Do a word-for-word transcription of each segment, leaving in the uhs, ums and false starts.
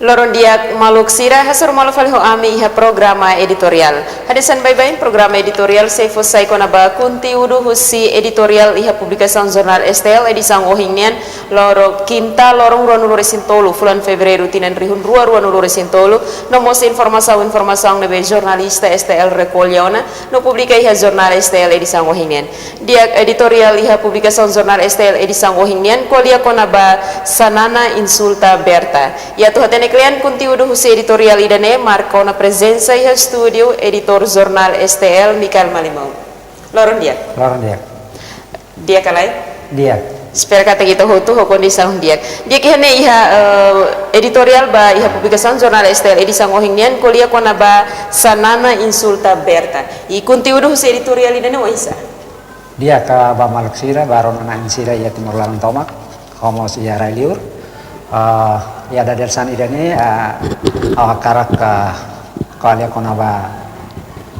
Loron di'ak maluk sira, hasoru malu fali ho ami iha programa editoriál. Hanesan baibain programa editoriál sei fó sai kona-ba konteúdu husi editoriál iha publikasaun jornál S T L edisaun ohin nian, loron kinta, loron ruanulu-resin-tolu fulan Fevereiru tinan rihun rua ruanulu-resin-tolu, no mós informasaun-informasaun ne'ebé jornalista S T L rekolla ona no publika iha jornál S T L edisaun ohin nian. Di'ak, editoriál iha publikasaun jornál S T L edisaun ohin nian ko'alia kona-ba Xanana insulta Berta. I atu hatene kle'an konteúdu husi editoriál ida-ne'e, marka ona prezensa iha estúdiu editór jornál S T L, Mikael Malimau. Loron di'ak. Loron di'ak. Di'ak ka lae? Di'ak. Espera katak ita hotu ho kondisaun di'ak. Di'ak, iha ne'e iha, eh, editoriál ba iha publikasaun jornál S T L edisaun ohin nian ko'alia kona-ba Xanana insulta Berta. I konteúdu husi editoriál ida-ne'e oinsá? Di'ak, ba maluk sira, ba rona-na'in sira iha Timor laran tomak, ho mós iha rai-liur. Ah, iha dadeer-saan ida-ne'e, ah, ha'u hakarak, ah, ko'alia kona-ba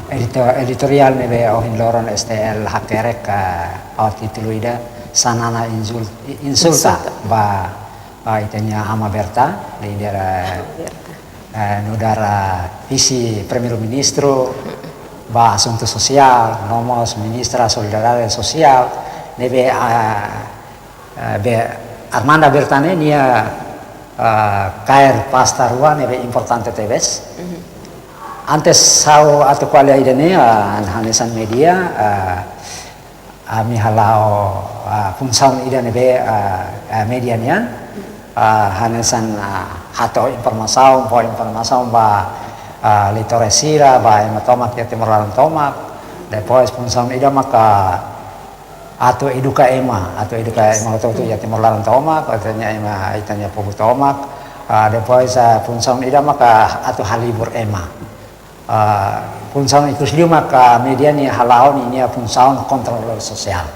edito-, editoriál ne'ebé ohin loron S T L hakerek, ah, ho títulu ida Xanana insul-, insulta. Insulta. Ba, ah, ita-nia Ama Berta, líder, ah, Ama Berta. Eh, nu'udar, ah, vise-primeiru-ministru ba asuntu sosiál, no mós ministra solidariedade sosiál, ne'ebé, ah, eh, be, Armanda Berta ne'e nia, ah, kaer pasta rua ne'ebé importante tebes. Mhm. Antes ha'u atu ko'alia ida-ne'e, ah, hanesan média, ah, ami hala'o, ah, funsaun ida ne'ebé, ah, ah, média nian, ah, hanesan, ah, hato'o informasaun, fó informasaun ba, ah, leitór sira, ba ema tomak iha Timor laran tomak. Depois funsaun ida maka atu eduka ema, atu eduka ema hotu-hotu iha Timor laran tomak, ita-nia ema, ita-nia povu tomak. Ah, depois, ah, funsaun ida maka atu halibur ema. Ah, funsaun ikus liu maka média ne'e hala'o ninia funsaun kontrole sosiál.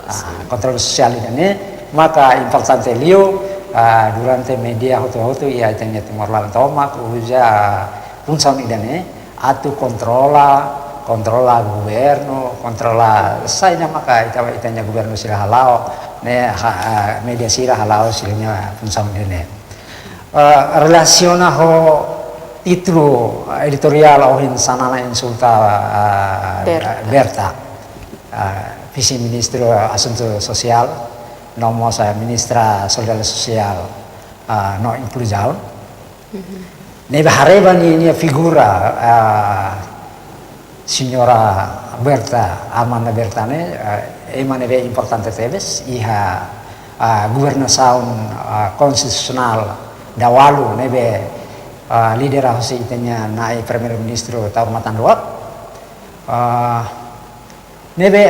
Ah, kontrole sosiál ida-ne'e maka importante liu, ah, durante média hotu-hotu iha ita-nia Timor laran tomak uza funsaun ida-ne'e atu kontrola, kontrola governu, kontrola saida maka ita, ita-nia governu sira hala'o, ne'e ha-, ah, média sira hala'o sira-nia funsaun ida-ne'e. Eh, relasiona ho títulu editoriál ohin Xanana insulta, eh, Berta. Berta. Eh, vise-ministru asuntu sosiál, no mós, eh, ministra solidariedade sosiál, eh, no inkluzaun. Mhm. Ne'ebé haree ba ninia figura, eh, Señora Berta, Armanda Berta ne'e, eh, ema ne'ebé importante tebes iha, ah, governasaun, ah, konstitusionál daudaun ne'ebé, ah, lidera husi ita-nia na'i Primeiru-Ministru Taur Matan Ruak. Ah, ne'ebé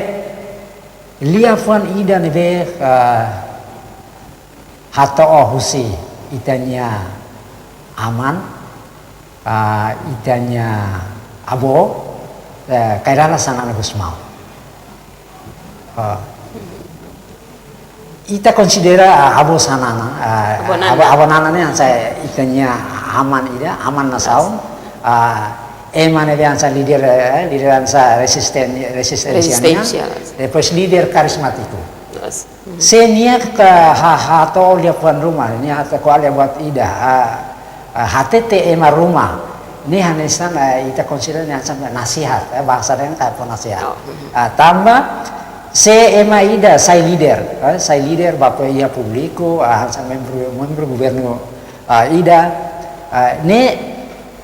liafuan ida ne'ebé, ah, hato'o husi ita-nia aman, ah, ita-nia avó, eh, Kay Rala Xanana Gusmão. Ah, ita konsidera, ah, avó Xanana, ah, Avó Nana. Avó, avó Nana ne'e hanesan ita-nia aman ida, aman nasaun, ah, ema ne'ebé hanesan líder, eh, lideransa rezisten-, rezisténsia nian. Rezisténsia. Depois líder karizmátiku. Yes. Se nia ka ha-, hato'o liafuan ruma, nia hato'o ko'alia buat ida, ah, ah, hatete ema ruma. Ne'e hanesan, ah, ita konsidera nia hanesan nasihat, eh, bahasa dehan kayak fó nasihat. Oh, mhm. Ah, tanba se ema ida sai líder, eh, sai líder ba iha públiku, ah, hanesan membru, membru governu, ah, ida, ah, ne'e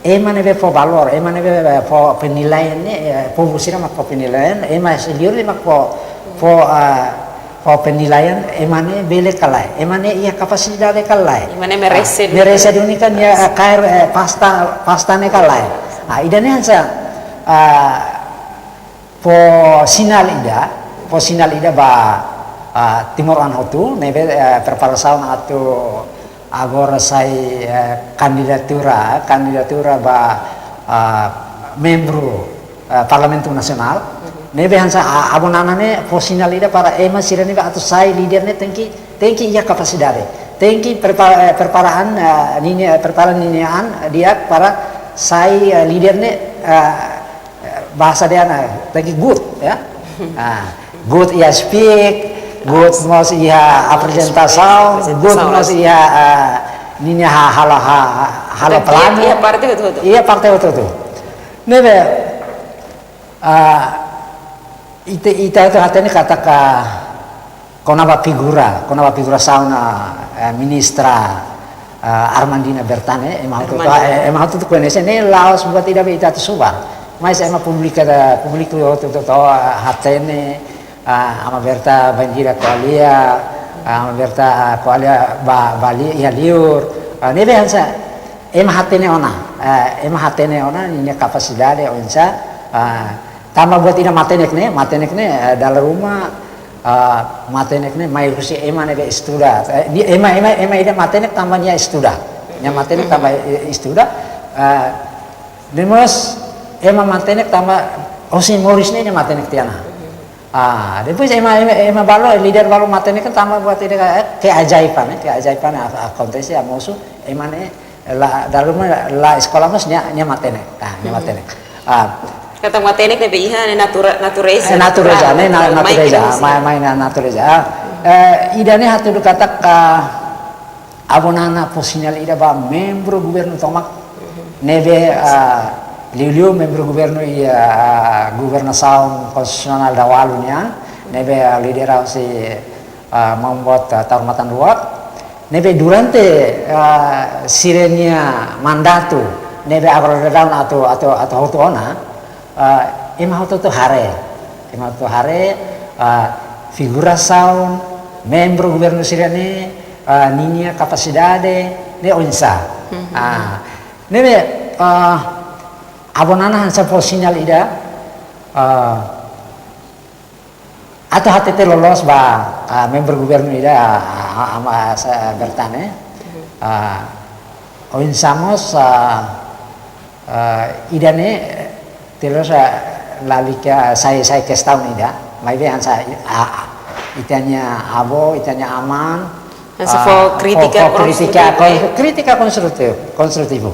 ema ne'ebé fó valór, ema ne'ebé, eh, fó penilaian ne'e, eh, povu sira mak fó penilaian, ema senior ne'e mak fó, fó, ah, fó penilaian, ema ne'e bele ka lae, ema ne'e iha kapasidade ka lae. Ema ne'e merese. Ah, duni. Merese duni ka nia, eh, kaer, eh, pasta, pasta ne'e ka lae. Ah, ida-ne'e hanesan, ah, fó sinál ida, fó sinál ida ba, ah, timoroan hotu, ne'ebé, eh, preparasaun atu agora sai, eh, kandidatura, kandidatura ba, ah, membru, eh, Parlamentu Nasionál. Mhm. Ne'ebé hanesan, ah, avó Nana ne'e fó sinál ida para ema sira ne'ebé atu sai líder ne'e tenke, tenke iha kapasidade. Tenke prepara, eh, preparaan, eh, ninia, eh, prepara ninia an di'ak para sai, eh, líder ne'e, eh, bahasa dehan, ah, tenke good, ya. Ah, good iha speak, good mós iha aprezentasaun, good mós iha, ah, ninia ha-, halo ha-, halo planu. Iha parte hotu-hotu. Iha parte hotu-hotu. Ne'ebé, ah, ita, ita hotu hatene katak kona-ba figura, kona-ba figurasaun, eh, ministra, eh, Armandina Bertone, ema hotu-hotu, eh, ema hotu-hotu koñese ne'e la'ós buat ida be ita atu subar. Mas ema públiku, públiku hotu-hotu, eh, hatene, ah, Ama Berta bainhira ko'alia, ah, Ama Berta, ah, ko'alia ba, ba li-, iha liur. Ah, ne'ebé hanesan, ema hatene ona, eh, ema hatene ona ninia kapasidade oinsá, ah, tanba buat ida matenek ne'e, matenek ne'e, eh, dala ruma, ah, matenek ne'e mai husi ema ne'ebé estuda. Eh, ni-, ema, ema, ema ida matenek tanba nia estuda. Nia matenek tanba, eh, estuda. Ah, no mós ema matenek tanba ohin moris ne'e nia matenek tiha ona. Ah, depois ema, ema, ema balu, líder balu matenek tanba buat ida, eh, keajaiban, eh, keajaiban a-, akontese, ah, mosu, ema ne'e la, dala ruma la eskola mós nia, nia matenek. Ah, nia matenek. Ah, katak matenek ne'ebé iha ne'e natura-, natureza, eh, natureza, natural, ne'e na-, mai, mai natureza, kira husi, mai, mai na natureza. Ah, eh, ida-ne'e hatudu katak, ah, Avó Nana fó sinál ida ba membru governu tomak ne'ebé, ah, liuliu membru governu iha, ah, governasaun konstitusionál daualu nian, ne'ebé, ah, lidera husi, ah, maun boot, ah, Taur Matan Ruak, ne'ebé durante, ah, sira-nia mandatu, ne'ebé agora daudaun atu, atu, atu hotu ona, ah, ema hotu-hotu haree. Ema hotu-hotu haree, ah, figurasaun membru governu sira-ne'e, ah, ninia kapasidade ne'e oinsá. Ah, ne'ebé, ah, Avó Nana hanesan fó sinál ida, ah, atu hatete loloos ba, ah, membru governu ida, ah, ah, Ama, ah, sa-, Bertone. Ah, oinsá mós, ah, ah, ida-ne'e, terus, ah, lalika sai, sai kestaun ida, maibé hanesan, ah, ita-nia avó, ita-nia aman, hanesan fó, ah, krítika, fó, fó krítika, konstrutivu, kon-, krítika konstrutivu, konstrutivu.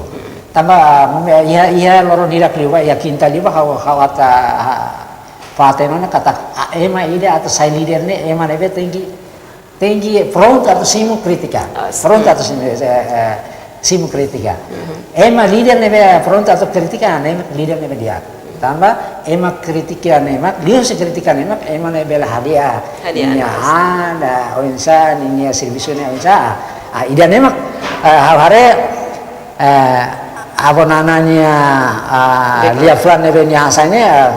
Tanba, ah, mome-, iha, iha loron hirak liu ba, iha kinta liu ba, ha'u, ha'u atu, ah, fó-hatene ona katak, ah, ema ida atu sai líder ne'e, ema ne'ebé tenke, tenke prontu atu simu krítika. Ah, prontu atu simu, eh, eh, simu krítika. Ema líder ne'ebé prontu atu krítika, ne'e mak líder ne'ebé di'ak. Tanba ema krítika ne'e mak, liuhusi krítika ne'e mak, ema ne'e bele hadi'a. Hadi'a, ninia, ah, oinsá, ninia servisu ne'e oinsá. Ah, ida-ne'e mak, eh, ha'u haree, eh, Avó Nana nia, ah, liafuan ne'ebé nia hasai ne'e, eh,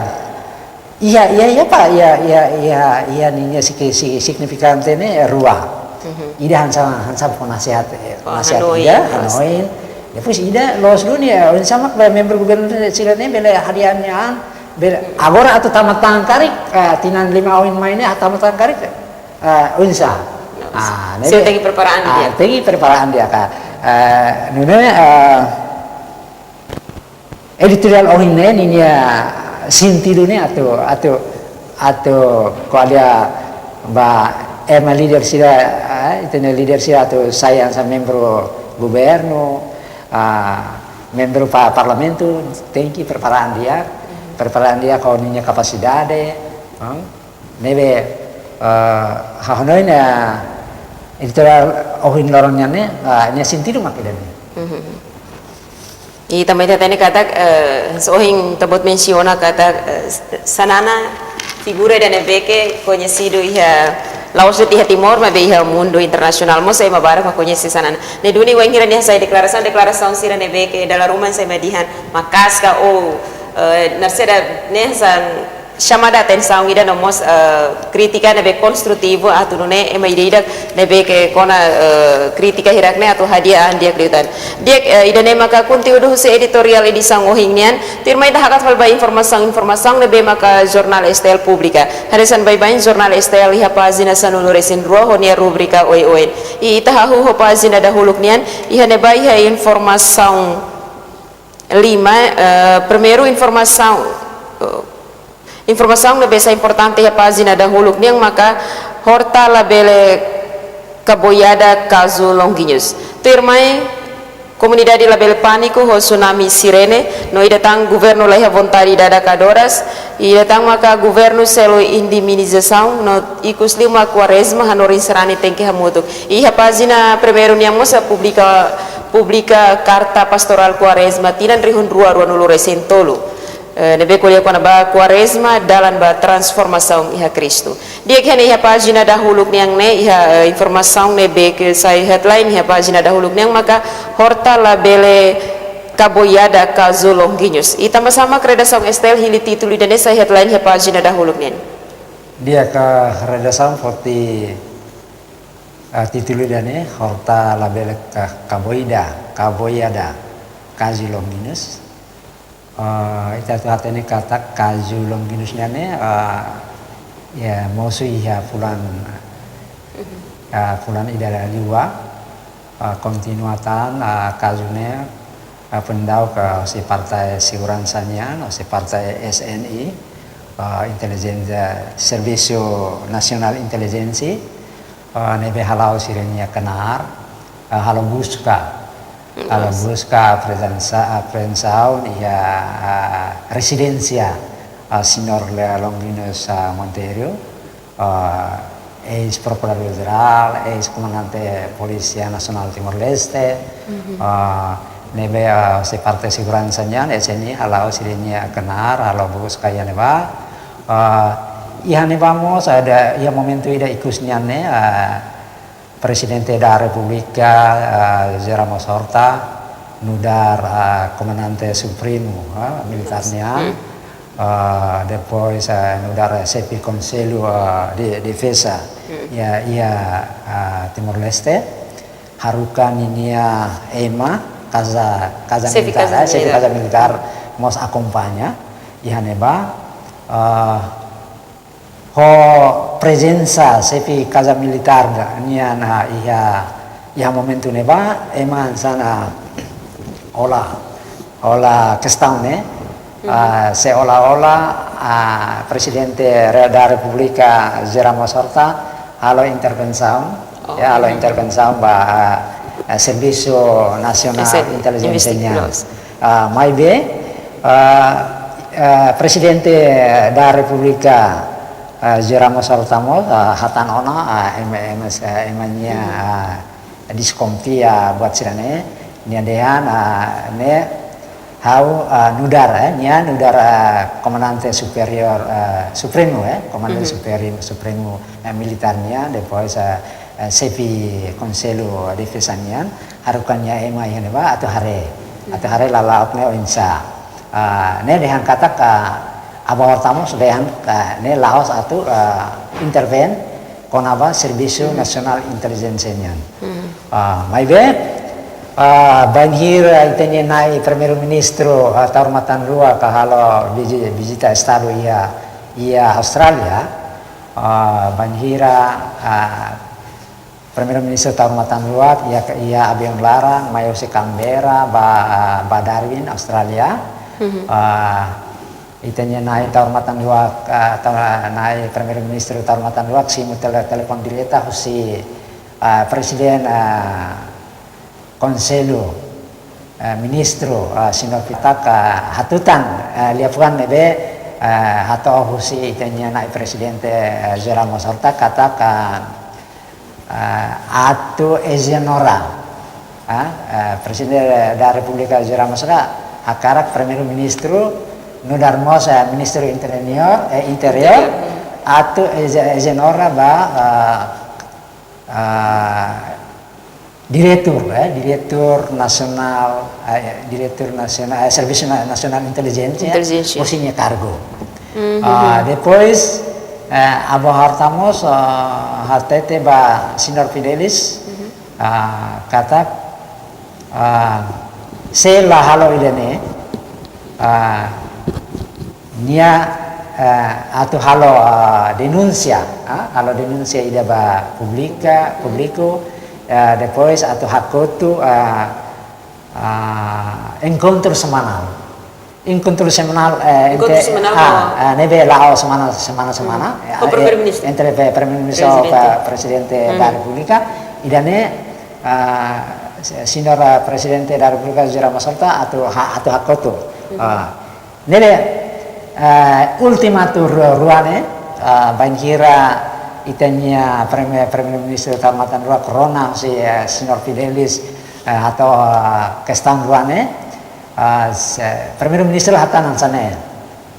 iha, iha, iha pa, iha, iha, iha, iha ninia sigi-, si-, signifikante ne'e rua. Ida hanesan, hanesan fó nasehat, eh, fó nasehat hanoin, ida, loos, hanoin. Depois ida, loos duni, eh, oinsá mak ba membru governu sira-ne'e bele hadi'a nia an, bele, agora atu tama tan karik, eh, tinan lima oin mai ne'e, atu tama tan karik, eh, oinsá. Loos. Ah, ne'e sira tenke prepara an di'ak. Ah, tenke prepara an di'ak ka. Eh, nune'e, eh, editoriál ohin ne'e ninia sentidu ne'e atu, atu, atu ko'alia ba ema líder sira, eh, ita-nia líder sira atu sai hanesan membru governu, ah, membru pa-, parlamentu, tenke prepara an di'ak, prepara an di'ak ho ninia kapasidade, hmm? Ne'ebé, eh, ha'u hanoin, eh, editoriál ohin loron nian ne'e, eh, nia sentidu mak ida-ne'e. I tanba ita hatene katak, eh, hanesan ohin ita-boot mensiona katak, eh, Xanana figura ida ne'ebé ke koñesidu iha, la'ós de'it iha Timor, maibé iha mundu internasionál mós ema barak mak koñese Xanana. Ne'e duni wainhira nia hasai deklarasaun, deklarasaun sira ne'ebé ke dala ruma hanesan ema dehan maka'as ka ou, eh, narseda ne'e hanesan xamada atensaun ida no mós, eh, krítika ne'ebé konstrutivu atu nune'e ema ida-idak ne'ebé ke kona, eh, krítika hirak ne'e atu hadi'a an di'ak liután. Di'ak, eh, ida-ne'e maka konteúdu husi editoriál edisaun ohin nian. Tuirmai ita hakat fali ba informasaun-informasaun ne'ebé maka Jornál S T L publika. Hanesan baibain Jornál S T L iha pájina sanulu-resin-rua ho nia rubrika oioin. I ita hahú ho pájina dahuluk nian, iha ne'ebá iha informasaun lima, eh, primeiru informasaun, eh, informasaun ne'ebé sai importante iha pájina dahuluk nian maka Horta labele kaboiada kazu Longuinhos. Tuirmai, Komunidade labele pániku ho tsunami Sirene, no ida tan governu laiha vontade dada kadoras, ida tan maka governu selu indemnizasaun, no ikus liu mak Kuarezma hanorin sarani tenke hamutuk. Iha pájina primeiru nian mós publika, publika karta pastorál Kuarezma tinan rihun rua ruanulu resin tolu. Eh, ne'ebé ko'alia kona-ba Kuarezma, dalan ba transformasaun iha Kristu. Di'ak, iha ne'e iha pájina dahuluk nian ne'e, iha, eh, informasaun ne'ebé ke sai headline iha pájina dahuluk nian maka Horta labele kaboiada kazu Longuinhos. Ita mós sama redasaun Estel hili títulu ida-ne'e sai headline iha pájina dahuluk nian. Di'ak, redasaun foti, eh, títulu ida-ne'e, Horta labele ka-, kaboida, kaboiada kazu Longuinhos. Eh, ita atu hatene katak kazu Longuinhos nian ne'e, eh, ya, mosu iha fulan, eh, fulan ida liubá, eh, kontinua tan, eh, kazu ne'e, eh, pendauk husi Partai Seguransa nian, husi Partai S N I, eh, Intelijénsia, Servisu Nasionál Intelijénsia, eh, ne'ebé hala'o sira-nia knaar, eh, halo buska. Halo buska apreensa-, apreensaun iha, eh, rezidénsia, eh, Señór Le-, Longuinhos, eh, Monteiro, eh, eis Prokuradór Jerál, eis Komandante Polísia Nasionál Timor-Leste, eh, ne'ebé, eh, husi Partai Seguransa nian, S N I, hala'o sira-nia knaar, halo buska iha ne'ebá. Eh, iha ne'ebá mós, eh, iha momentu ida ikus nian ne'e, eh, Prezidente da Repúblika, eh, José Ramos Horta, nu'udar, eh, Komandante Supremu, eh, militár nian, eh, depois, eh, nu'udar Xefe Konsellu, eh, de Defeza, iha, iha, eh, Timor-Leste, haruka ninia ema, kaza, kaza militár, eh, xefe kaza militár mós akompaña, iha ne'ebá, eh, ho prezensa xefe kaza militár nian iha, iha momentu ne'ebá, ema hanesan hola, hola kestaun ne'e, ah, seolah-olah, ah, Prezidente Re-, da Repúblika José Ramos Horta halo intervensaun, ya, halo intervensaun ba, ah, Servisu Nasionál Intelijénsia nian. Ah, maibé, ah, ah, Prezidente da Repúblika, ah, José Ramos Horta mós, ah, hatán ona, ah, ema, ema, ema nia, ah, deskonfia buat sira-ne'e, nia dehan, ah, ne'e ha'u, ah, nu'udar, eh, nia nu'udar, ah, Komandante Superiór, ah, Supremu, eh, Komandante Superi-, Supremu, eh, militár nian, depois, ah, eh, Xefe Konsellu Defeza nian, haruka nia ema iha ne'ebá atu haree. Atu haree lala'ok ne'e oinsá. Ah, ne'e dehan katak, ah, Abah Horta mós dehan, ah, ne'e la'ós atu, ah, intervén kona-ba Servisu Nasionál Intelijénsia nian. Ah, maibé, ah, bainhira ita-nia na'i Primeiru-Ministru, ah, Taur Matan Ruak halo vizi-, vizita estadu iha, iha Austrália, ah, bainhira, ah, Primeiru-Ministru Taur Matan Ruak iha, iha aviaun laran mai husi Canberra ba, ba Darwin, Austrália. Ah, ita-nia na'i Taur Matan Ruak, ah, ta-, na'i Primeiru-Ministru Taur Matan Ruak simu tele-, telepon direta husi, ah, Prezidente, ah, Konsellu, eh, Ministru, eh, Señór Pitak, eh, hatutan, eh, liafuan ne'ebé, eh, hato'o husi ita-nia na'i Prezidente, eh, José Ramos Horta katak, eh, atu ezonera, eh, eh, Prezidente da Repúblika José Ramos Horta hakarak Primeiru-Ministru nu'udar mós, eh, Ministru Interiór, eh, Interiór, atu eze-, ezonera ba, eh, ah, diretór, eh, diretór nasionál, eh, diretór nasionál, eh, Servisu Na-, Nasionál Intelijénsia, husi nia kargu. Ah, depois, eh, Abah Horta mós, ah, hatete ba Señór Fidelis, ah, katak, ah, se la halo ida-ne'e, ah, nia, eh, atu halo, eh, denúnsia, ah, halo denúnsia ida ba públika, públiku, eh, depois atu hakotu, eh, eh, enkontru semanál. Enkontru semanál, eh, eh, ne'ebé la'o semana, semana, semana, eh, entre Primeiru-Ministru ho Prezidente da Repúblika, ida-ne'e, eh, Señór, ah, Prezidente da Repúblika José Ramos Horta atu ha-, atu hakotu. Ah, ne'e, ah, ultimatum ru-, rua ne'e, ah, bainhira ita-nia Prime-, Primeiru-Ministru Taur Matan Ruak rona husi, eh, Señór Fidelis, eh, atu, ah, kestaun rua ne'e, ah, se-, Primeiru-Ministru hatán hanesan ne'e,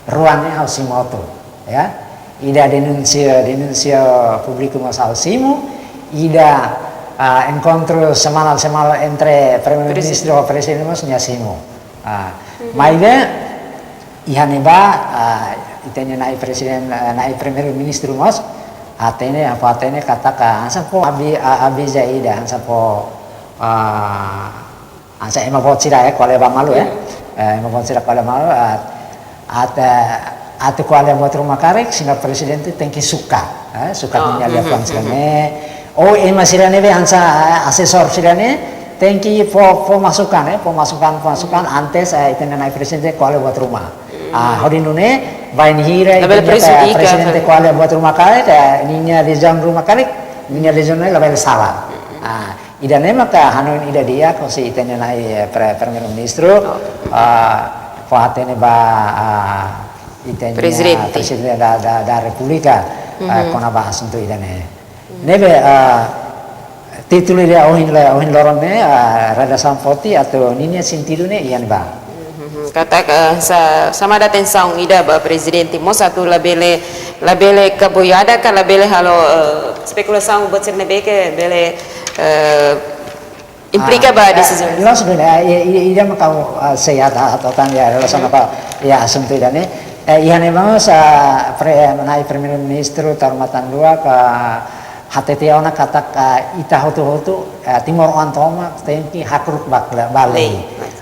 rua ne'e ha'u simu hotu, ya. Ida denúnsia, denúnsia públiku mós ha'u simu, ida, ah, enkontru semanál-semanál entre Primeiru-Ministru ho Prezidente mós nia simu. Ah, maibé, iha ne'ebá, ah, ita-nia na'i Prezidente, ah, na'i Primeiru-Ministru mós, hatene, apa hatene katak, ah, hanesan fó abi-, ah, aviza ida, hanesan fó, ah, hanesan ema boot sira, eh, ko'alia ba malu, eh. Eh, ema boot sira ko'alia ba malu, ah, atu, atu ko'alia buat ruma karik, Señór Prezidente tenke sukat, eh, sukat ninia liafuan sira-ne'e. Ou ema sira ne'ebé hanesan, eh, asesór sira-ne'e, tenke fó, fó masukan, eh, fó masukan, fó masukan antes, eh, ita-nia na'i Prezidente ko'alia buat ruma. Ah, hodi nune'e, bainhira ita-nia Prezidente ko'alia buat ruma karik, eh, ninia desizaun ruma karik, ninia desizaun ne'e labele sala. Ah, ida-ne'e maka hanoin ida di'ak husi ita-nia na'i, eh, pre-, Primeiru-Ministru, ah, fó hatene ba, ah, ita-nia Prezidente da, da, da Repúblika, ah, kona-ba asuntu ida-ne'e. Ne'ebé, ah, títulu ida ohin la-, ohin loron ne'e, ah, redasaun foti atu ninia sentidu ne'e iha ne'ebá. Katak, eh, sa-, xamada atensaun ida ba Prezidente mós atu labele, labele kaboiada ka labele halo, eh, espekulasaun buat sira ne'ebé ke bele, eh, implika ba desizaun. Loos duni, eh, i-, i-, ida maka, eh, sei atu, atu hatán iha relasaun ba, iha asuntu ida-ne'e. Eh, iha ne'e mós, eh, pre-, na'i Primeiru-Ministru Taur Matan Ruak, eh, hatete ona katak, eh, ita hotu-hotu, eh, timoroan tomak tenke hakru'uk ba, ba lei.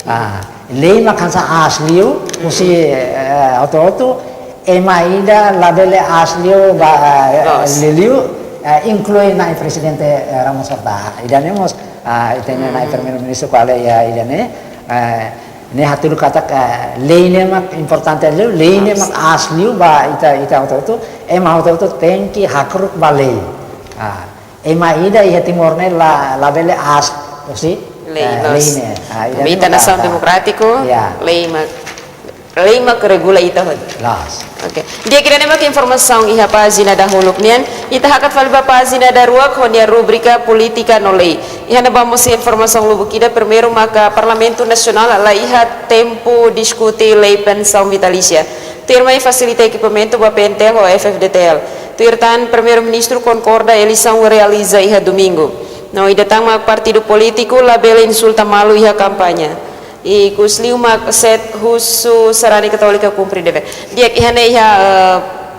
Ah, lei mak hanesan aas liu, husi, eh, hotu-hotu, ema ida labele aas liu ba, eh, liuliu, eh, inklui na'i Prezidente, eh, Ramos Horta. Ida-ne'e mós, ah, ita-nia na'i Primeiru-Ministru ko'alia iha ida-ne'e, eh, ne'e hatudu katak, eh, lei ne'e mak importante liu, lei ne'e mak aas liu ba ita, ita hotu-hotu, ema hotu-hotu tenke hakru'uk ba lei. Ah, ema ida iha Timor ne'e la, labele aas husi, eh, lei ne'e. Ah, ita nasaun demokrátiku, lei mak, lei mak regula ita hotu. Loos. Oke. Di'ak, ida-ne'e mak informasaun iha pájina dahuluk nian. Ita hakat fali ba pájina daruak ho nia rubrika Polítika no Lei. Iha ne'ebá mós iha informasaun lubuk ida, primeiru maka Parlamentu Nasionál la iha tempu diskute lei pensaun vitalísia. Tuirmai fasilita ekipamentu ba P N T L ho F F D T L. Tuir tan Primeiru-Ministru konkorda eleisaun realiza iha Domingu. No ida tan mak partidu polítiku labele insulta malu iha kampaña. Ikusliu mak set husu sarani Katólika kumpre devér. Di'ak, iha ne'e iha, eh,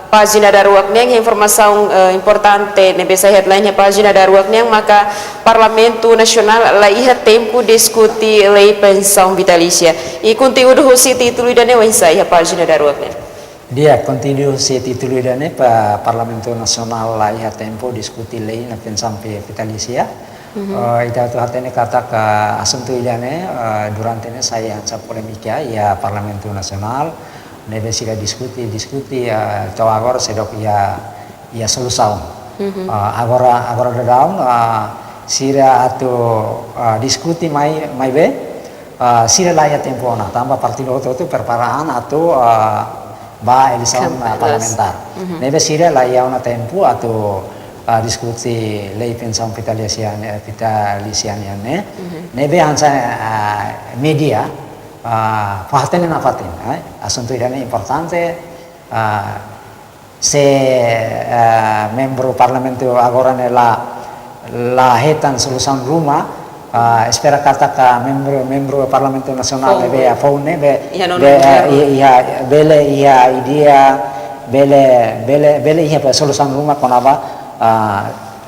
pájina daruak nian, informasaun, eh, importante ne'ebé sai headline iha pájina daruak nian maka Parlamentu Nasionál la iha tempu diskute lei pensaun vitalísia. I konteúdu husi títulu ida-ne'e oinsá iha pájina daruak nian? Di'ak, konteúdu husi títulu ida-ne'e, pa-, Parlamentu Nasionál la iha tempu diskute lei pensaun vi-, vitalísia. Eh, ita hotu hatene katak asuntu ida-ne'e, eh, durante ne'e sai hanesan polémika iha Parlamentu Nasionál, ne'ebé sira diskute, diskute, eh, to'o agora seidauk iha, iha solusaun. Eh, agora, agora daudaun, eh, sira atu, eh, diskute mai, maibé, eh, sira la iha tempu ona, tanba partidu hotu-hotu prepara an atu, eh, ba eleisaun, eh, parlamentár. Ne'ebé sira la iha ona tempu atu, eh, diskute lei pensaun vitalísia ne'e, vitalísia nian ne'e. Ne'ebé hanesan, eh, média, eh, fó hatene nafatin, eh, asuntu ida-ne'e importante, eh, se, eh, membru Parlamentu agora ne'e la, la hetan solusaun ruma, ah, espera katak membru, membru Parlamentu Nasionál ne'ebé foun ne'e be, iha nonu be, eh, governu. Iha, iha, bele iha ideia, bele, bele, bele iha solusaun ruma kona-ba, ah,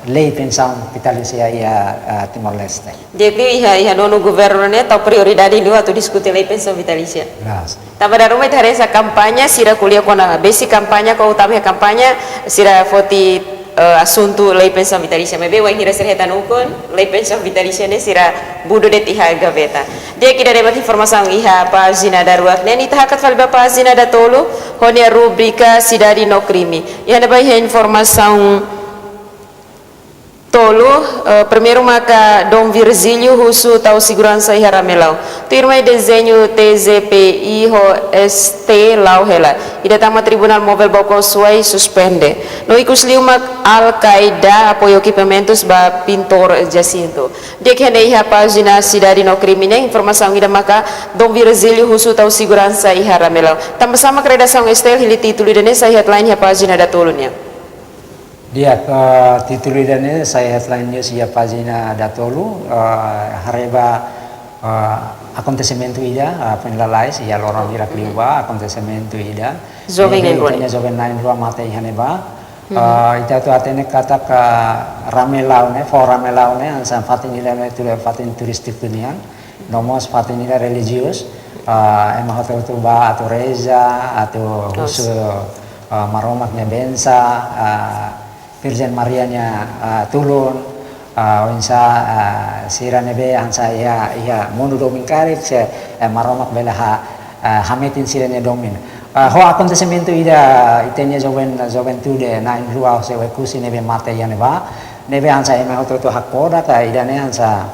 lei pensaun vitalísia iha, ah, Timor-Leste. Jadi iha, iha nonu governu ne'e tau prioridade liu atu diskute lei pensaun vitalísia. Loos. Tanba dala ruma ita haree hanesan kampaña, sira ko'alia kona-ba, besik kampaña, kau utama iha kampaña, sira foti, eh, asuntu lei pensaun vitalísia. Maibé wainhira sira hetan ukun, lei pensaun vitalísia ne'e sira budu de'it iha gaveta. Di'ak, ida-ne'e mak informasaun iha pájina daruak nian, ita hakat fali ba pájina datolu, ho nia rubrika Sidade no Krime. Iha ne'ebá iha informasaun Tolu, eh, primeiru maka Dom Virgílio husu tau seguransa iha Ramelau. Tuirmai dezeñu T Z P I ho S T la'o hela. Ida tan mak Tribunál Móvel Baucau Suai suspende. No ikus liu mak Al-Qaeda apoiu ekipamentus ba pintór Jacinto. Di'ak, iha ne'e iha pájina Sidade no Krime nian, informasaun ida maka Dom Virgílio husu tau seguransa iha Ramelau. Tanbasá mak redasaun STL hili títulu ida-ne'e sai headline iha pájina datoluk nian? Di'ak, eh, títulu ida-ne'e sai headline news iha pájina datoluk, eh, haree ba, eh, akontesimentu ida, eh, foin lalais iha loron hirak liubá, akontesimentu ida. Joven na'in-rua. Joven na'in-rua mate iha ne'ebá. Eh, ita atu hatene katak Ramelau ne'e, foho Ramelau ne'e, hanesan fatin ida ne'e tuir fatin turístiku nian. No mós fatin ida relijiozu, eh, ema hotu-hotu bá atu reza, atu husu, eh, Maromak nia bensa, eh, Virjen Maria nia, eh, tulun, eh, oinsá, eh, sira ne'ebé hanesan iha, iha mundu domin karik se, eh, Maromak bele ha, eh, hametin sira-nia domin. Eh, ho akontesimentu ida ita-nia joven, juventude na'in-rua husi Oekusi ne'ebé mate iha ne'ebá, ne'ebé hanesan ema hotu-hotu hakfodak, ida-ne'e hanesan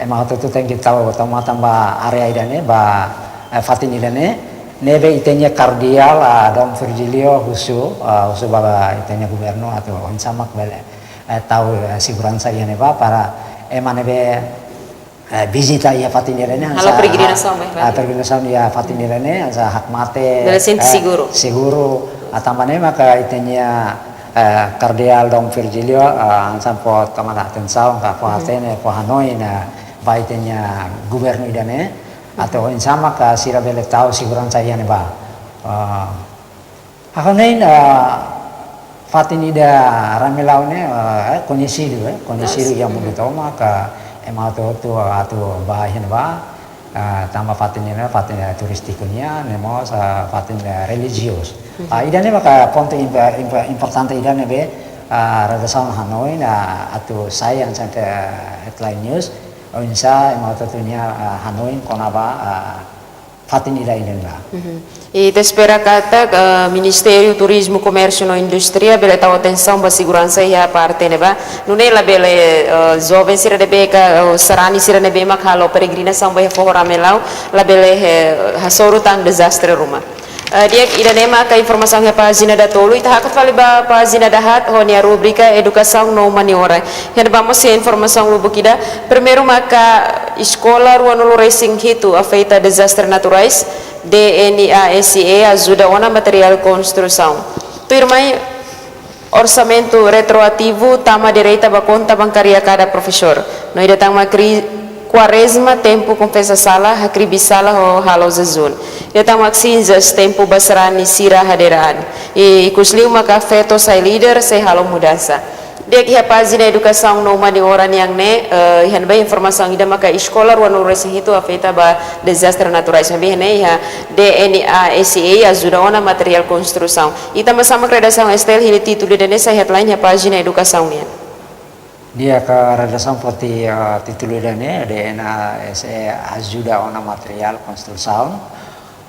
ema hotu-hotu tenke tau, tau matan ba área ida-ne'e, ba, eh, fatin ida-ne'e, ne'ebé ita-nia kardeál, ah, Dom Virgílio husu, ah, husu ba ita-nia governu atu oinsá mak bele, eh, tau, eh, seguransa iha ne'ebá para ema ne'ebé, eh, vizita iha fatin ida-ne'e, halo hanesan, peregrinasaun, ah, peregrinasaun iha fatin ida-ne'e, hanesan hakmatek, bele sente, eh, seguru. Seguru, ah, tanba ne'e maka ita-nia, eh, kardeál Dom Virgílio, eh, hanesan fó toma atensaun ka fó hatene, fó hanoin, eh, ba ita-nia governu ida-ne'e, atu oinsá maka sira bele tau seguransa iha ne'ebá. Eh, ha'u hanoin, eh, fatin ida Ramelau ne'e, eh, koñesidu, eh, koñesidu iha mundu tomak, ema hotu-hotu atu bá iha ne'ebá, eh, tanba fatin ne'e, fatin, eh, turístiku nian, no mós, eh, fatin, eh, relijiozu. Ah, ida-ne'e maka pontu imp-, imp-, importante ida ne'ebé, ah, redasaun hanoin, ah, atu sai hanesan headline news, oinsá ema hotu-hotu nia, ah, hanoin kona-ba, ah, fatin ida-ne'e ba. Ita espera katak, eh, Ministériu Turizmu, Komérsiu no Indústria bele tau atensaun ba seguransa iha parte ne'ebá. Nune'e labele, eh, joven sira ne'ebé ka, eh, sarani sira ne'ebé mak halo peregrinasaun ba iha foho Ramelau, labele, eh, hasoru tan dezastre ruma. Eh, di'ak, ida-ne'e maka informasaun iha pájina datoluk, ita hakat fali ba pájina dahaat ho nia rubrika Edukasaun no Umaniora. Iha ne'ebá mós iha informasaun lubuk ida, primeiru maka eskola ruanulu-resin-hitu afeta dezastre naturais, DNASE ajuda ona materiál konstrusaun. Tuirmai orsamentu retroativu tama direta ba konta bankária kada profesór. No ida tan mak kri-, Kuarezma, tempu konfesa sala, hakribi sala ho halo jejún. Ida tan mak Sinzas, tempu ba sarani sira hadeer an. I ikus liu maka feto sai líder, sei halo mudansa. Di'ak, iha pájina Edukasaun no Umaniora nian ne'e, eh, iha ne'ebá informasaun ida maka eskola ruanulu-resin-hitu afeta ba dezastre naturais. Maibé iha ne'e iha DNASE ajuda ona materiál konstrusaun. Ita tanbasá mak redasaun STL hili títulu ida-ne'e sai headline iha pájina Edukasaun nian? Di'ak, redasaun foti, eh, títulu ida-ne'e, DNASE ajuda ona materiál konstrusaun.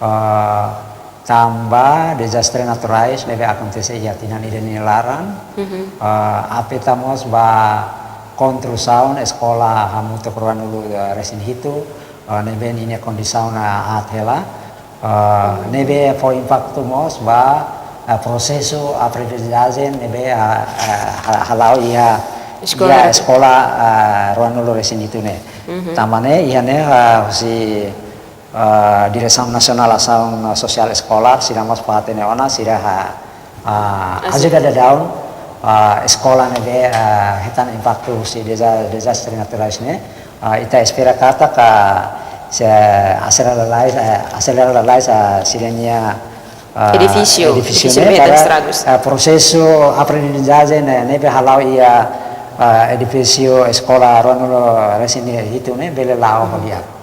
Eh, tanba dezastre naturais ne'ebé akontese iha tinan ida nia laran, eh, afeta mós ba konstrusaun eskola hamutuk ruanulu, eh, resin-hitu, eh, ne'ebé ninia kondisaun, eh, aat hela, eh, ne'ebé fó impaktu mós ba, eh, prosesu aprendizajen ne'ebé, eh, eh, ha-, hala'o iha, eskola, iha eskola, eh, ruanulu-resin-hitu ne'e. Tanba ne'e, iha ne'e, eh, husi, eh, Diresaun Nasionál Asaun Sosiál Eskolár, sira mós fó hatene ona, sira ha-, ah, ajuda daudaun, ah, eskola ne'ebé, ah, hetan impaktu husi deza-, dezastre naturais ne'e. Ah, ita espera katak, ah, sei aselera lalais, eh, aselera lalais, ah, sira-nia, ah, edifísiu, edifísiu ne'e, medan para, estragus, ah, prosesu aprendizajen ne'e, ne'ebé hala'o iha, ah, edifísiu eskola ruanulu-resin-hitu ne'e bele la'o ho di'ak.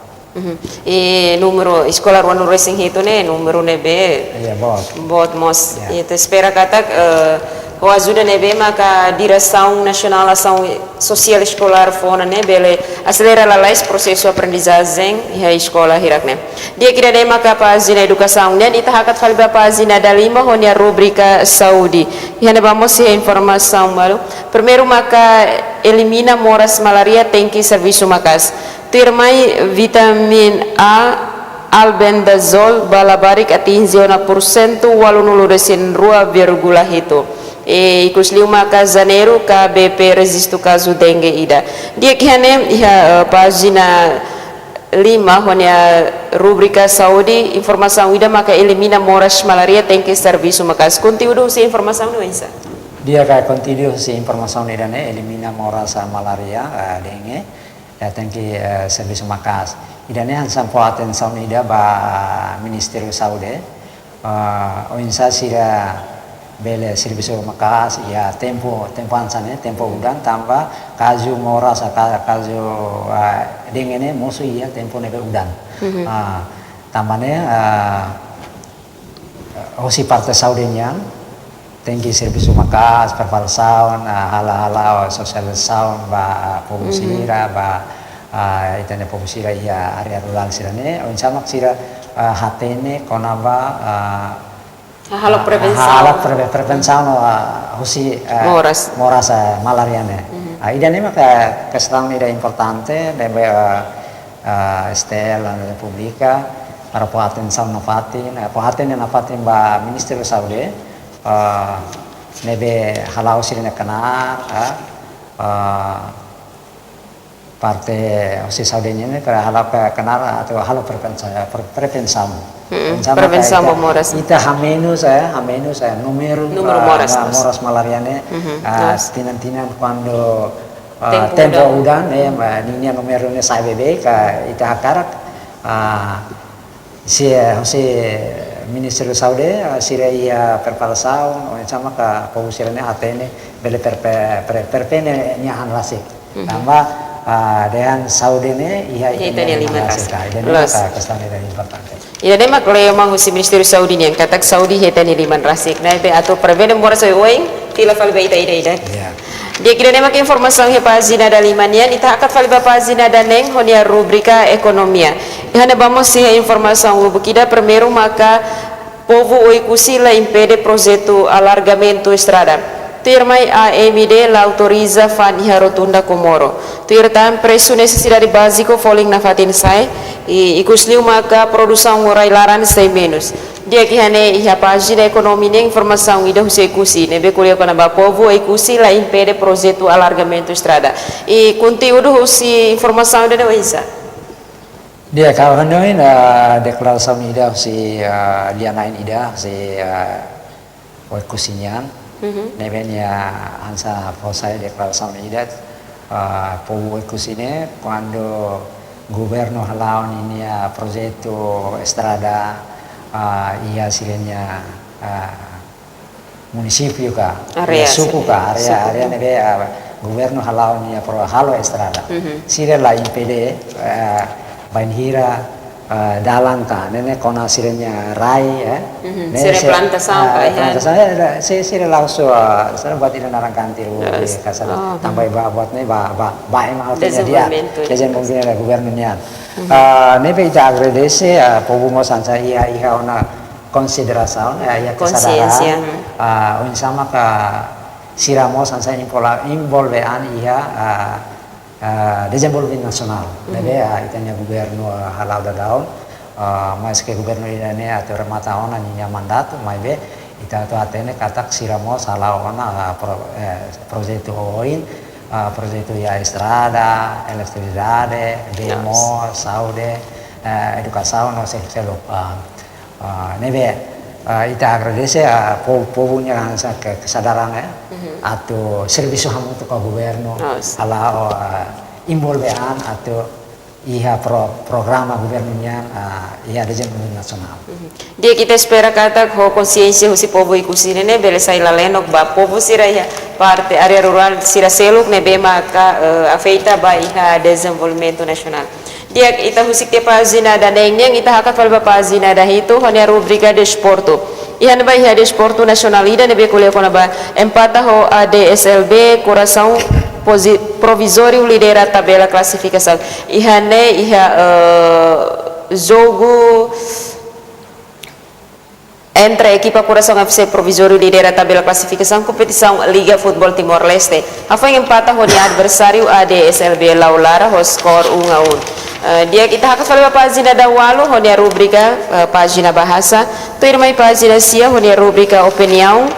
I númeru eskola ruanulu-resin-hitu ne'e númeru ne'ebé, iya, boot, boot mós. Iya. Ita espera katak, eh, ho ajuda ne'ebé maka Diresaun Nasionál Asaun Sosiál Eskolár fó ona ne'e bele aselera lalais prosesu aprendizajen iha eskola hirak ne'e. Di'ak, ida-ne'e maka pájina Edukasaun nian, ita hakat fali ba pájina dalima ho nia rubrika Saúde. Iha ne'ebá mós iha informasaun balu. Primeiru maka elimina moras malária tenke servisu maka'as. Tuirmai vitamina A, albendazol ba labarik atinje ona pursentu ualunulu resin rua vírgula hitu. I ikus liu maka Janeiru K B P rejistu kazu dengue ida. Di'ak, iha ne'e iha, eh, pájina lima ho nia rubrika saúde, informasaun ida maka elimina moras malária tenke servisu maka'as. Konteúdu husi informasaun ne'e oinsá? Di'ak, konteúdu husi informasaun ida-ne'e, elimina moras, ah, malária, ah, dengue, eh, tenke, eh, servisu maka'as. Ida-ne'e hanesan fó atensaun ida ba Ministériu Saúde, ah, oinsá sira bele servisu maka'as iha tempu, tempu hanesan ne'e, tempu udan, tanba kazu moras, ka-, kazu, ah, dengue ne'e mosu iha tempu ne'ebé udan. Mhm. Ah, tanba ne'e, ah, hosi parte saúde nian, tenke servisu maka'as, preparasaun, ah, hala'o, hala'o sosializasaun ba, ah, povu, mhm, sira, ba, ah, ita-nia povu sira iha área rurál sira-ne'e, oinsá mak sira, ah, hatene kona-ba, ah, halo, ah, prevensaun. Halo preve-, prevensaun, ah, hosi, ah, moras, moras, ah, malária ne'e. Mhm. Ah, ida-ne'e maka kestaun ida importante, ne'ebé, ah, ah, S T L, ah, publika, para fó atensaun nafatin, ah, fó atensaun nafatin ba Ministériu Saúde, ah, ne'ebé hala'o sira-nia knaar, ah, ah, parte hosi saúde nian ne'e para hala'o knaar atu halo prevensa-, pre-, prevensaun. Mm-mm. Prevensaun maka prevensaun ita, ba moras. Ita hamenus, eh, hamenus, eh, númeru, númeru, ah, moras, ah, moras, moras malária ne'e, mhm, ah, moras, tinan-tinan kuandu, ah, tempu, tempu udan, udan, eh, ma, ninia númeru ne'e sa'e beibeik, ka ita hakarak, ah, si, eh, hosi Ministériu Saúde, ah, sira iha preparasaun, oinsá maka povu sira-ne'e hatene bele perpe-, pre-, prevene nia han rasik. Mhm. Tanba, ah, dehan saúde ne'e iha, iha ita-nia liman rasik, rasik. Ah, ida-ne'e, loos, maka kestaun ida importante. Ida-ne'e mak leo mai husi Ministériu Saúde nian katak saúde iha ita-nia liman rasik. Ne'ebé atu prevene moras oioin, fila fali ba ita ida-idak. Ya. Di'ak, ida-ne'e mak informasaun iha pájina dalima nian, ita hakat fali ba pájina daneen ho nia rubrika ekonomia. Iha ne'ebá mós iha informasaun lubuk ida, primeiru maka povu Oekusi la impede projetu alargamentu estrada. Tuirmai A M D la autoriza fa'an iha rotunda Comoro. Tuir tan presu nesesidade báziku folin nafatin sa'e, i ikus liu maka produsaun rai-laran sei menus. Di'ak, iha ne'e iha pájina ekonomia nian informasaun ida husi Oekusi, ne'ebé ko'alia kona-ba povu Oekusi la impede projetu alargamentu estrada. I konteúdu husi informasaun ida-ne'e oinsá? Di'ak, ha'u hanoin, ah, deklarasaun ida husi, ah, lia-na'in ida husi, ah, Oekusi nian. Mhm. Ne'ebé nia hanesan fó sai deklarasaun ida, ah, povu Oekusi ne'e kuandu governu hala'o ninia projetu estrada, ah, iha sira-nia, ah, munisípiu ka, área, ya, suku, suku ka, área, suku, área ne'ebé, ah, governu hala'o nia pro-, halo estrada. Mhm. Sira la impede, eh, bainhira, eh, dalan ka, ne'e ne'e kona sira-nia rai, eh. Mhm. Ne'e sira-nia se-, plantasaun, ah, ka, ya. Plantasaun, ya, ya, si-, sira la'ós, ah, sira buat ida naran kantir, yes, ka sira, oh, tanba ba buat ne'e ba, ba, ba ema hal punya dia. Dezenvolvimentu. Dezenvolvimentu governu nian. Mhm. Ah, ne'ebé ita agradese, ah, povu mós hanesan iha, iha ona konsiderasaun, eh, iha kesadaran, konsiénsia, hmm, ah, oinsá maka sira mós hanesan impola-, envolve an iha, ah, ah, dezenvolvimentu nasionál. Mhm. Ne'ebé, ah, ita-nia governu, ah, hala'o daudaun, ah, maske governu ida-ne'e atu remata ona ninia mandatu, maibé ita atu hatene katak sira mós hala'o ona, ah, pro-, eh, projetu oioin, ah, projetu iha estrada, eletrisidade, bee moos, saúde, eh, edukasaun, no seluk-seluk, ah, Ah, ne'ebé, ah, ita agradese, ah, po-, povu nia hanesan ke-, kesadaran, eh, mhm, atu servisu hamutuk ho governu, oh, s-, hala'o, ah, envolve an atu iha pro-, programa governu nian, ah, iha dezenvolvimentu nasionál. Mhm. Di'ak, ita espera katak ho konsiénsia husi povu Oekusi ne'e bele sai lalenok ba povu sira iha parte área rurál sira seluk ne'ebé maka, eh, afeta ba iha dezenvolvimentu nasionál. Di'ak, ita husik tiha pájina daneen nian, ita hakat fali ba pájina dahitu, ho nia rubrika desportu. Iha ne'ebá iha desportu nasionál ida ne'ebé ko'alia kona-ba empata ho A D S L B, Coração posi-, Provizóriu lidera tabela klasifikasaun. Iha ne'e iha, eh, jogu Entre ekipa Coração F C provizóriu lidera tabela klasifikasaun kompetisaun Liga Futeból Timor-Leste. Hafoin empata ho nia adversáriu A D S L B Laulara ho skor um a um. Eh, di'ak, ita hakat fali ba pájina dawalu ho nia rubrika, eh, pájina bahasa. Tuirmai pájina sia ho nia rubrika opiniaun.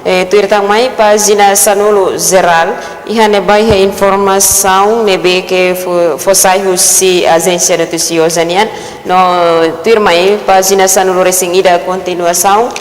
Eh, tuir tan mai pájina sanulu jerál. Iha ne'ebá iha informasaun ne'ebé ke fo-, fó sai husi ajénsia notisioza nian. No tuirmai pájina sanulu resin ida kontinuasaun.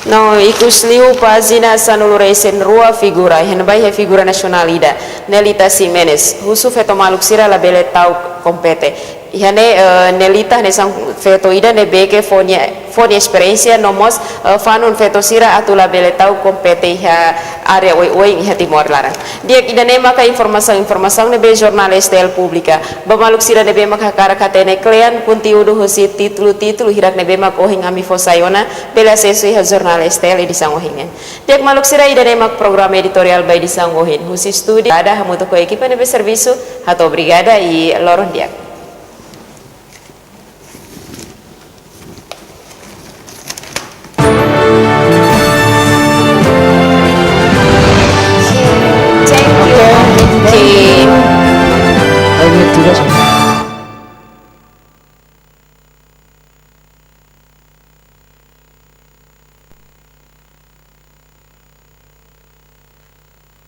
No ikus liu pájina sanulu resin rua figura. Iha ne'ebá iha figura nasionál ida, Nelita Ximenes. Husu feto maluk sira labele ta'uk kompete. Iha ne'e, eh, Nelita hanesan feto ida ne'ebé ke fó nia, fó nia esperiénsia no mós, eh, fanun feto sira atu labele ta'uk kompete iha área oioin iha Timor laran. Di'ak, ida-ne'e maka informasaun-informasaun ne'ebé jornál S T L publika. Ba maluk sira ne'ebé maka hakarak hatene kle'an konteúdu husi títulu-títulu hirak ne'ebé mak ohin ami fó sai ona, bele asesu iha jornál S T L edisaun ohin nian. Di'ak maluk sira, ida-ne'e mak programa editoriál ba edisaun ohin. Husi estúdiu, ada hamutuk ho ekipa ne'ebé servisu, hato'o obrigada i loron di'ak. Thank you. Okay. I need to rest.